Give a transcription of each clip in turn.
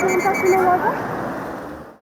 ስምንታችሁ ነው ዋጋ።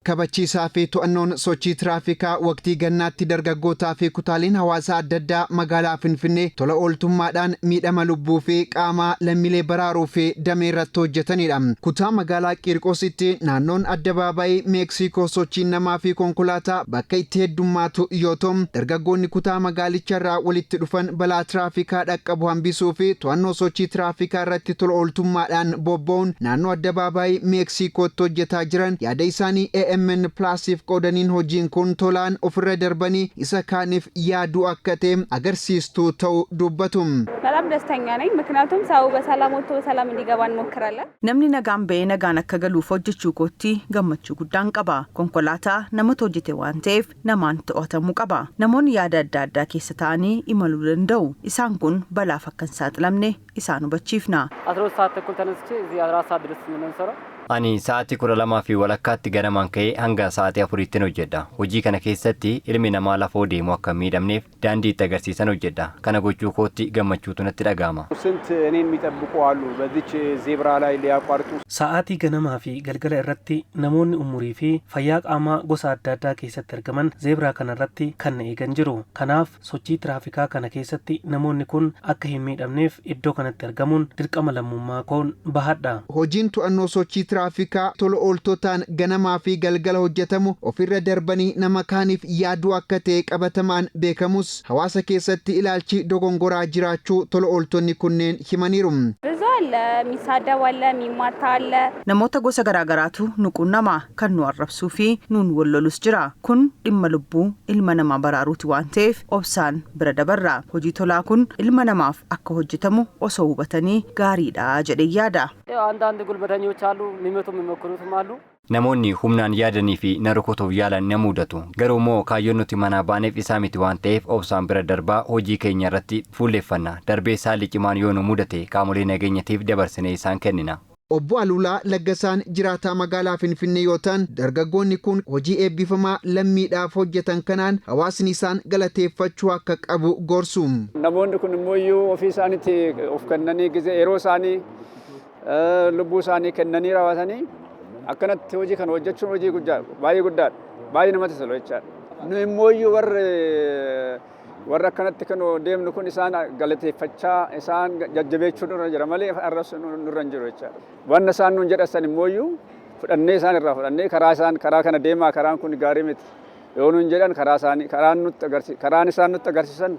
Kabachiisaa fi to'annoon sochii tiraafikaa waqtii gannaatti dargaggootaa fi kutaaleen hawaasaa adda addaa magaalaa Finfinnee tola ooltummaadhaan miidhama lubbuu fi qaamaa lammiilee baraaruu fi damee irratti hojjetanidha. Kutaa magaalaa Qiirqoositti naannoon addabaabaayii Meeksikoo sochiin namaa fi konkolaataa bakka itti heddummaatu yoo ta'u, dargaggoonni kutaa magaalicha irraa walitti dhufan balaa tiraafikaa dhaqqabu hambisuu fi to'annoo sochii tiraafikaa irratti tola ooltummaadhaan bobba'uun naannoo addabaabaayii Meeksikootti hojjetaa jiran yaada isaanii AMN Plusiif qoodaniin, hojiin kun tolaan ofirra darbanii isa kaaniif yaaduu akka ta'e agarsiistuu ta'uu dubbatu. በጣም ደስተኛ ነኝ። ምክንያቱም ሰው በሰላም ወጥቶ በሰላም እንዲገባ እንሞክራለን። Namni nagaan ba'ee nagaan akka galuuf hojjechuu kootti gammachuu guddaan qaba. Konkolaataa namatu hojjete waan ta'eef namaan to'atamuu qaba. Namoonni yaada adda addaa keessa ta'anii imaluu danda'u. Isaan kun balaaf akka hin saaxilamne isaan hubachiifna. 12 ሰዓት ተኩል ተነስቼ እዚህ 4 ሰዓት ድረስ ነው የምንሰራው። Ani sa'aatii 12:30tti ganamaan ka'ee hanga sa'aatii 4tti hojjedha. Hojii kana keessatti ilmi namaa lafoo deemu akka hin miidhamneef daandii itti agarsiisan hojjedha. Kana gochuu kootti gammachuutu natti dhaga'ama. ስንት እኔን የሚጠብቁ አሉ። በዚች ዜብራ ላይ ሊያቋርጡ Sa'aatii ganamaa fi galgala irratti namoonni umurii fi fayyaa qaamaa gosa adda addaa keessatti argaman zeebraa kana irratti kan na eegan jiru. Kanaaf sochii tiraafikaa kana keessatti namoonni kun akka hin miidhamneef iddoo kanatti argamuun dirqama lammummaa koon bahadha. Hojiin to'annoo sochii tiraafikaa tola ooltotaan ganamaa fi galgala hojjetamu ofirra darbanii nama kaaniif yaaduu akka ta'e qabatamaan beekamus, hawaasa keessatti ilaalchi dogongoraa jiraachuu tola ooltonni kunneen himaniiru. ብዙ አለ፣ የሚሳደብ አለ፣ የሚማታ አለ። Namoota gosa garaagaraatu nu qunnama. Kan nu arrabsuu fi nuun wal lolus jira. Kun dhimma lubbuu ilma namaa baraaruuti waan ta'eef obsaan bira dabarra. Hojii tolaa kun ilma namaaf akka hojjetamu osoo hubatanii gaariidha jedhee yaada. ያው አንዳንድ ጉልበተኞች አሉ፣ የሚመቱ የሚሞክሩትም አሉ። Namoonni humnaan yaadanii fi na rukutuuf yaalan na mudatu. Garuu immoo kaayyoon nuti manaa baaneef isaa miti waan ta'eef obsaan bira darbaa hojii keenya irratti fuulleeffanna. Darbee saalli cimaan yoo nu mudate qaamolee nageenyatiif dabarsinee isaan kennina. Obbo Aluulaa Laggasaan jiraataa magaalaa Finfinnee yoo ta'an, dargaggoonni kun hojii eebbifamaa lammiidhaaf hojjetan kanaan hawaasni isaan galateeffachuu akka qabu gorsu. Namoonni kun immoo iyyuu ofii isaaniitti of kennanii ጊዜ yeroo isaanii lubbuu isaanii kennanii raawwatanii akkanatti hojii kana hojjechuun hojii guddaa, baay'ee guddaadha, baay'ee namatti tola jechaadha. Nu immoo iyyuu warri warra akkanatti kan deemnu kun isaan galateeffachaa isaan jajjabeechuu nurra jira malee arrabsu nurra hin jiru jechaadha. Wanna isaan nuun jedhan immoo iyyuu fudhannee, isaan irraa fudhannee, karaa isaan karaa kana deemaa, karaan kun gaarii miti yoo nuun jedhan, karaa isaanii karaan nutti agarsiisan, karaan isaan nutti agarsiisan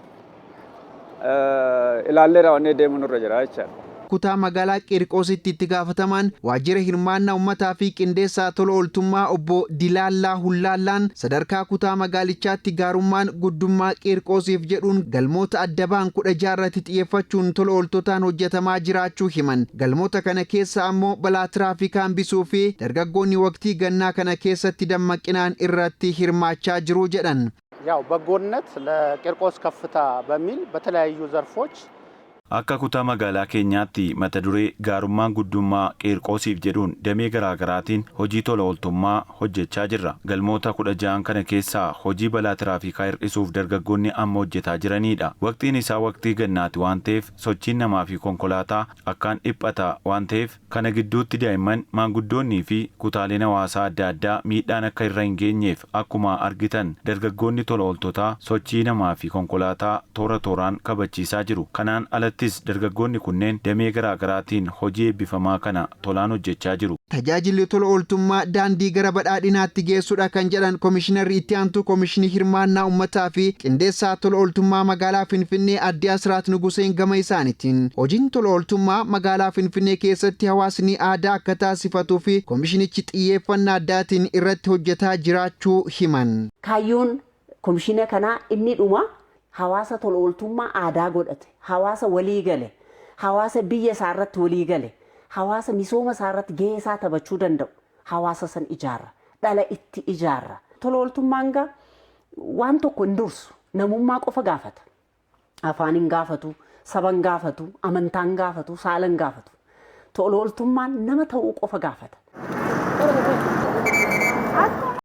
ilaallee raawwannee deemuu nurra jira jechaadha. Kutaa magaalaa Qiirqoositti itti gaafatamaan waajjira hirmaannaa uummataa fi qindeessaa tola ooltummaa obbo Dilaallaa Hullaallaan, sadarkaa kutaa magaalichaatti gaarummaan guddummaa Qiirqoosiif jedhuun galmoota adda ba'an 16 irratti xiyyeeffachuun tola ooltotaan hojjetamaa jiraachuu himan. Galmoota kana keessa ammoo balaa tiraafikaa hambisuu fi dargaggoonni waqtii gannaa kana keessatti dammaqinaan irratti hirmaachaa jiru jedhan. ያው በጎነት ለቂርቆስ ከፍታ በሚል በተለያዩ ዘርፎች Akka kutaa magaalaa keenyaatti mata duree gaarummaan guddummaa Qiirqoosiif jedhuun damee garaagaraatiin hojii tola ooltummaa hojjechaa jirra. Galmoota 16n kana keessaa hojii balaa tiraafikaa hir'isuuf dargaggoonni amma hojjetaa jiranidha. Waqtiin isaa waqtii gannaati waan ta'eef sochiin namaa fi konkolaataa akkaan dhiphata waan ta'eef, kana gidduutti daa'imman, maanguddoonnii fi kutaaleen hawaasaa adda addaa miidhaan akka irra hin geenyeef akkuma argitan dargaggoonni tola ooltotaa sochii namaa fi konkolaataa toora tooraan kabachiisaa jiru. Kanaan alattis dargaggoonni kunneen damee garaagaraatiin hojii eebbifamaa kana tolaan hojjechaa jiru. Tajaajilli tola ooltummaa daandii gara badhaadhinaatti geessudha kan jedhan Komishinarri itti aantuu Komishinii Hirmaannaa Uummataa fi Qindeessaa tola ooltummaa magaalaa Finfinnee Aadde Asraat Nuguseen gama isaaniitiin, hojiin tola ooltummaa magaalaa Finfinnee keessatti hawaasni aadaa akka taasifatuu fi komishinichi xiyyeeffannaa addaatiin irratti hojjetaa jiraachuu himan. Kaayyoon komishina kanaa inni dhuma hawaasa tola ooltummaa aadaa godhate, hawaasa walii gale, hawaasa biyya isaa irratti walii gale, hawaasa misooma isaa irratti gahee isaa taphachuu danda'u, hawaasa san ijaarra, dhala itti ijaarra. Tola ooltummaan gaa waan tokko hin dursu, namummaa qofa gaafata. Afaan hin gaafatu, saba hin gaafatu, amantaa hin gaafatu, saala hin gaafatu. Tola ooltummaan nama ta'uu qofa gaafata.